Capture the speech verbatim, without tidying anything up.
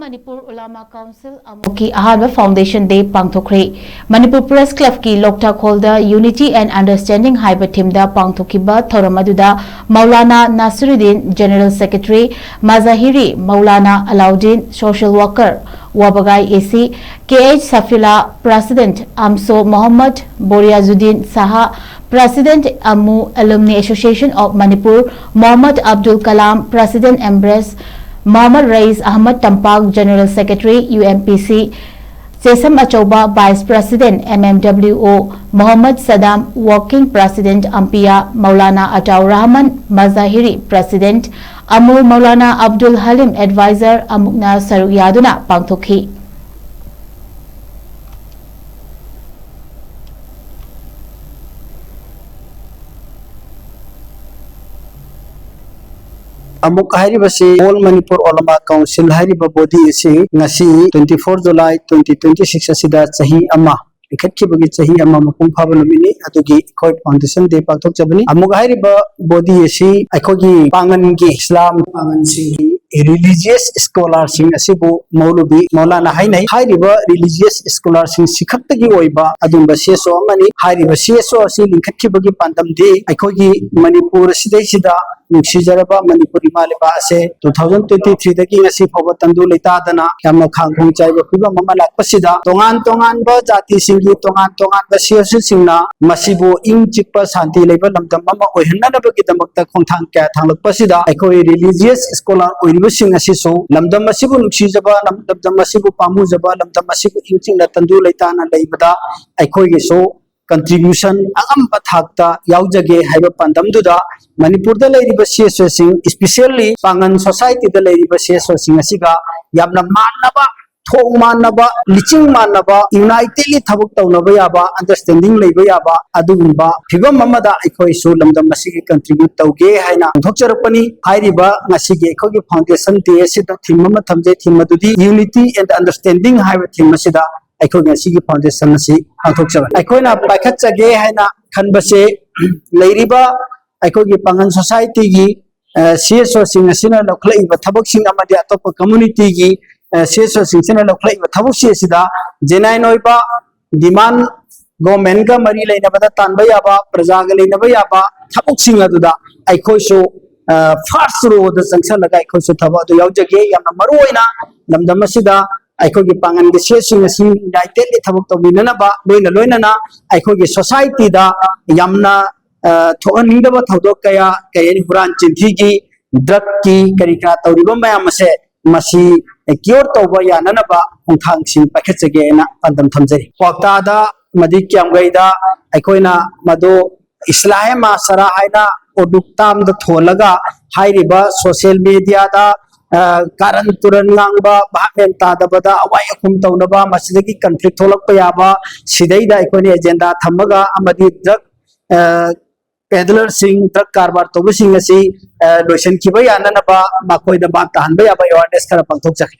Manipur ꯎꯂꯥꯃꯥ council ꯑꯃꯨꯛꯀꯤ ꯑꯍꯥꯟꯕ foundation ꯗꯦ ꯄꯥꯡꯊꯣꯛꯈ꯭ꯔꯦ꯫ Manipur press ꯀ꯭ꯂꯕꯀꯤ ꯂꯣꯛꯇꯥꯛ ꯍꯣꯜꯗ ꯌꯨꯅꯤꯇꯤ ꯑꯦꯟ ꯑꯟꯗꯔꯁ꯭ꯇꯦꯟꯗꯤꯡ ꯍꯥꯏꯕ ꯊꯤꯝꯗ ꯄꯥꯡꯊꯣꯛꯈꯤꯕ ꯊꯧꯔꯝ ꯑꯗꯨꯗ Maulana Nasiruddin, general secretary, Mazahiri Maulana Alauddin, social worker, Wabagai A C, K H Safila, president, ꯑꯝꯁꯣ Mohammad Boriazuddin Shah, president, AMU alumni association of Manipur, Mohammad Abdul Kalam, president, ꯑꯦꯝꯕ꯭ꯔꯦꯁ, Mohammad Rayis Ahmad Tampak, general secretary, U M P C, ꯆꯦꯁꯝ ꯑꯆꯧꯕ, vice president, M M W O, Mohammad Saddam, working president, ꯑꯝꯄꯤꯌꯥ, Maulana Ataur Rahman, Mazahiri president, AMU Maulana Abdul ꯍꯂꯤꯝ, adviser ꯑꯃꯨꯛꯅ ꯁꯔꯨꯛ ꯌꯥꯗꯨꯅ ꯄꯥꯡꯊꯣꯛꯈꯤ꯫ ꯑꯃꯨꯛ ꯍꯥꯏꯔꯤꯕꯁꯤ all Manipur ꯑꯣꯂꯃꯥ council ꯍꯥꯏꯔꯤꯕ ꯕꯣꯗꯤ ꯑꯁꯤ ꯉꯁꯤ twenty four July twenty twenty six ꯑꯁꯤꯗ ꯆꯍꯤ ꯑꯃ ꯂꯤꯡꯈꯠꯈꯤꯕꯒꯤ ꯆꯍꯤ ꯑꯃ ꯃꯄꯨꯡ ꯐꯥꯕ ꯅꯨꯃꯤꯠꯅꯤ꯫ ꯑꯗꯨꯒꯤ ꯑꯩꯈꯣꯏ ꯐꯥꯎꯟꯗꯦꯁꯟ ꯗꯦ ꯄꯥꯡꯊꯣꯛꯆꯕꯅꯤ꯫ ꯑꯃꯨꯛ ꯍꯥꯏꯔꯤꯕ ꯕꯣꯗꯤ ꯑꯁꯤ ꯑꯩꯈꯣꯏꯒꯤ ꯄꯥꯉꯟꯒꯤ ꯏꯁꯂꯥꯝ ꯄꯥꯉꯟꯁꯤꯡꯒꯤ ꯔꯤꯂꯤꯖꯤꯌꯁ ꯁ꯭ꯀꯣꯂꯥꯔꯁꯤꯡ ꯑꯁꯤꯕꯨ ꯃꯧꯂꯨꯕꯤ ꯃꯧꯂꯥꯅꯥ ꯍꯥꯏꯅꯩ꯫ ꯍꯥꯏꯔꯤꯕ ꯔꯤꯂꯤꯖꯤꯌꯁ ꯁ꯭ꯀꯣꯂꯥꯔꯁꯤꯡ ꯁꯤꯈꯛꯇꯒꯤ ꯑꯣꯏꯕ ꯑꯗꯨꯝꯕ ꯁꯤ ꯑꯦꯁ ꯑꯣ ꯑꯃꯅꯤ꯫ ꯍꯥꯏꯔꯤꯕ ꯁꯤ ꯑꯦꯁ ꯑꯣ ꯑꯁꯤ ꯂꯤꯡꯈꯠꯈꯤꯕꯒꯤ ꯄꯥꯟꯗꯝꯗꯤ ꯑꯩꯈꯣꯏꯒꯤ ꯃꯅꯤꯄꯨꯔ ꯑꯁꯤꯗꯩꯁꯤꯗ ꯅꯨꯡꯁꯤꯖꯔꯕ ꯃꯅꯤꯄꯨꯔ ꯏꯃꯥ ꯂꯩꯕꯥꯛ ꯑꯁꯦ two thousand twenty three ꯗꯒꯤ ꯉꯁꯤ ꯐꯥꯎꯕ ꯇꯪꯗꯨ ꯂꯩꯇꯥꯗꯅ ꯌꯥꯝꯅ ꯈꯥꯡ ꯈꯣꯡ ꯆꯥꯏꯕ ꯐꯤꯕꯝ ꯑꯃ ꯂꯥꯛꯄꯁꯤꯗ, ꯇꯣꯉꯥꯟ ꯇꯣꯉꯥꯟꯕ ꯖꯥꯇꯤꯁꯤꯡꯒꯤ ꯇꯣꯉꯥꯟ ꯇꯣꯉꯥꯟꯕ ꯁꯤ ꯑꯦꯁ ꯑꯣꯁꯤꯡꯅ ꯃꯁꯤꯕꯨ ꯏꯪ ꯆꯤꯛꯄ ꯁꯥꯟꯇꯤ ꯂꯩꯕ ꯂꯝꯗꯝ ꯑꯃ ꯑꯣꯏꯍꯟꯅꯅꯕꯒꯤꯗꯃꯛꯇ ꯈꯣꯡꯊꯥꯡ ꯀꯌꯥ ꯊꯥꯡꯂꯛꯄꯁꯤꯗ, ꯑꯩꯈꯣꯏ ꯔꯤꯂꯤꯖꯤꯌꯁ ꯁ꯭ꯀꯣꯂꯥꯔ ꯑꯣꯏꯔꯤꯕꯁꯤꯡ ꯑꯁꯤꯁꯨ ꯂꯝꯗꯝ ꯑꯁꯤꯕꯨ ꯅꯨꯡꯁꯤꯖꯕ, ꯂꯝꯗꯝ ꯑꯁꯤꯕꯨ ꯄꯥꯝꯃꯨꯖꯕ, ꯂꯝꯗꯝ ꯑꯁꯤꯕꯨ ꯏꯪ ꯆꯤꯛꯅ ꯇꯪꯗꯨ ꯂꯩꯇꯥꯅ ꯂꯩꯕꯗ ꯑꯩꯈꯣꯏꯒꯤꯁꯨ ꯀꯟꯇ꯭ꯔꯤꯕ꯭ꯌꯨꯁꯟ ꯑꯉꯝꯕ ꯊꯥꯛꯇ ꯌꯥꯎꯖꯒꯦ ꯍꯥꯏꯕ ꯄꯥꯟꯗꯝꯗꯨꯗ ꯃꯅꯤꯄꯨꯔꯗ ꯂꯩꯔꯤꯕ ꯁꯤ ꯑꯦꯁ ꯑꯣꯁꯤꯡ, ꯏꯁꯄꯤꯁꯦꯜꯂꯤ ꯄꯥꯉꯟ ꯁꯣꯁꯥꯏꯇꯤꯗ ꯂꯩꯔꯤꯕ ꯁꯤ ꯑꯦꯁ ꯑꯣꯁꯤꯡ ꯑꯁꯤꯒ ꯌꯥꯝꯅ ꯃꯥꯟꯅꯕ, ꯊꯣꯡ ꯃꯥꯟꯅꯕ, ꯂꯤꯆꯤꯡ ꯃꯥꯟꯅꯕ, ꯌꯨꯅꯥꯏꯇꯦꯗꯂꯤ ꯊꯕꯛ ꯇꯧꯅꯕ ꯌꯥꯕ, ꯑꯟꯗꯔꯁ꯭ꯇꯦꯟꯗꯤꯡ ꯂꯩꯕ ꯌꯥꯕ ꯑꯗꯨꯒꯨꯝꯕ ꯐꯤꯕꯝ ꯑꯃꯗ ꯑꯩꯈꯣꯏꯁꯨ ꯂꯝꯗꯝ ꯑꯁꯤꯒꯤ ꯀꯟꯇ꯭ꯔꯤꯕ꯭ꯌꯨꯠ ꯇꯧꯒꯦ ꯍꯥꯏꯅ ꯐꯣꯡꯗꯣꯛꯆꯔꯛꯄꯅꯤ꯫ ꯍꯥꯏꯔꯤꯕ ꯉꯁꯤꯒꯤ ꯑꯩꯈꯣꯏꯒꯤ ꯐꯥꯎꯟꯗꯦꯁꯟ ꯗꯦ ꯑꯁꯤꯗ ꯊꯤꯝ ꯑꯃ ꯊꯝꯖꯩ꯫ ꯊꯤꯝ ꯑꯗꯨꯗꯤ ꯌꯨꯅꯤꯇꯤ ꯑꯦꯟ ꯑꯟꯗꯔꯁ꯭ꯇꯦꯟꯗꯤꯡ ꯍꯥꯏꯕ ꯊꯤꯝ ꯑꯁꯤꯗ ꯑꯩꯈꯣꯏ ꯉꯁꯤꯒꯤ ꯐꯥꯎꯟꯗꯦꯁꯟ ꯑꯁꯤ ꯄꯥꯡꯊꯣꯛꯆꯕꯅꯤ꯫ ꯑꯩꯈꯣꯏꯅ ꯄꯥꯏꯈꯠꯆꯒꯦ ꯍꯥꯏꯅ ꯈꯟꯕꯁꯦ ꯂꯩꯔꯤꯕ ꯑꯩꯈꯣꯏꯒꯤ ꯄꯥꯉꯟ ꯁꯣꯁꯥꯏꯇꯤꯒꯤ ꯁꯤ ꯑꯦꯁ ꯑꯣꯁꯤꯡ ꯑꯁꯤꯅ ꯂꯧꯈꯠꯂꯛꯏꯕ ꯊꯕꯛꯁꯤꯡ ꯑꯃꯗꯤ ꯑꯇꯣꯞꯄ ꯀꯝꯃꯨꯅꯤꯇꯤꯒꯤ ꯁꯤ ꯑꯦꯁ ꯑꯣꯁꯤꯡꯁꯤꯅ ꯂꯧꯈꯠꯂꯛꯏꯕ ꯊꯕꯛꯁꯤ ꯑꯁꯤꯗ ꯖꯦꯅꯥꯏꯟ ꯑꯣꯏꯕ ꯗꯤꯃꯥꯟ, ꯒꯣꯔꯃꯦꯟꯒ ꯃꯔꯤ ꯂꯩꯅꯕꯗ ꯇꯥꯟꯕ ꯌꯥꯕ, ꯄ꯭ꯔꯖꯥꯒ ꯂꯩꯅꯕ ꯌꯥꯕ ꯊꯕꯛꯁꯤꯡ ꯑꯗꯨꯗ ꯑꯩꯈꯣꯏꯁꯨ ꯐꯥꯔꯁ ꯔꯣꯗ ꯆꯪꯁꯜꯂꯒ ꯑꯩꯈꯣꯏꯁꯨ ꯊꯕꯛ ꯑꯗꯨ ꯌꯥꯎꯖꯒꯦ꯫ ꯌꯥꯝꯅ ꯃꯔꯨ ꯑꯣꯏꯅ ꯂꯝꯗꯝ ꯑꯁꯤꯗ ꯑꯩꯈꯣꯏꯒꯤ ꯄꯥꯡꯒꯜꯒꯤ ꯁꯦꯜꯁꯤꯡ ꯑꯁꯤ ꯌꯨꯅꯥꯏꯇꯦꯠꯂꯤ ꯊꯕꯛ ꯇꯧꯃꯤꯟꯅꯅꯕ, ꯂꯣꯏꯅ ꯂꯣꯏꯅꯅ ꯑꯩꯈꯣꯏꯒꯤ ꯁꯣꯁꯥꯏꯇꯤꯗ ꯌꯥꯝꯅ ꯊꯣꯛꯍꯟꯅꯤꯡꯗꯕ ꯊꯧꯗꯣꯛ ꯀꯌꯥ, ꯀꯔꯤ ꯍꯥꯏꯅꯤ, ꯍꯨꯔꯥꯟ ꯆꯤꯟꯊꯤꯒꯤ, ꯗ꯭ꯔꯒꯀꯤ ꯀꯔꯤ ꯀꯔꯥ ꯇꯧꯔꯤꯕ ꯃꯌꯥꯝ ꯑꯁꯦ ꯃꯁꯤ ꯀ꯭ꯌꯣꯔ ꯇꯧꯕ ꯌꯥꯅꯅꯕ ꯈꯣꯡꯊꯥꯡꯁꯤꯡ ꯄꯥꯏꯈꯠꯆꯒꯦ ꯍꯥꯏꯅ ꯄꯥꯟꯗꯝ ꯊꯝꯖꯔꯤ꯫ ꯀ꯭ꯋꯥꯛꯇꯥꯗ ꯑꯃꯗꯤ ꯀꯤꯌꯥꯝꯒꯩꯗ ꯑꯩꯈꯣꯏꯅ ꯃꯗꯨ ꯏꯁꯂꯥꯍꯦ ꯃꯥꯁꯔꯥ ꯍꯥꯏꯅ ꯎꯔꯗꯨ ꯇꯥꯝꯗ ꯊꯣꯜꯂꯒ ꯍꯥꯏꯔꯤꯕ ꯁꯣꯁꯤꯌꯦꯜ ꯃꯦꯗꯤꯌꯥꯗ ꯀꯥꯔꯟ ꯇꯨꯔꯟ ꯉꯥꯡꯕ, ꯚꯥꯞ ꯃꯦꯟ ꯇꯥꯗꯕꯗ ꯑꯋꯥꯏ ꯑꯈꯨꯝ ꯇꯧꯅꯕ, ꯃꯁꯤꯗꯒꯤ ꯀꯟꯐ꯭ꯂꯤꯛ ꯊꯣꯛꯂꯛꯄ ꯌꯥꯕ, ꯁꯤꯗꯩꯗ ꯑꯩꯈꯣꯏꯅ ꯑꯦꯖꯦꯟꯗꯥ ꯊꯝꯃꯒ ꯑꯃꯗꯤ ꯗ꯭ꯔꯒ ꯄꯦꯗꯂꯔꯁꯤꯡ, ꯗ꯭ꯔꯒ ꯀꯔꯕꯥꯔ ꯇꯧꯕꯁꯤꯡ ꯑꯁꯤ ꯂꯣꯏꯁꯤꯟꯈꯤꯕ ꯌꯥꯅꯅꯕ ꯃꯈꯣꯏꯗ ꯚꯥꯞ ꯇꯥꯍꯟꯕ ꯌꯥꯕ ꯑꯦꯋꯥꯔꯅꯦꯁ ꯈꯔ ꯄꯥꯡꯊꯣꯛꯆꯈꯤ꯫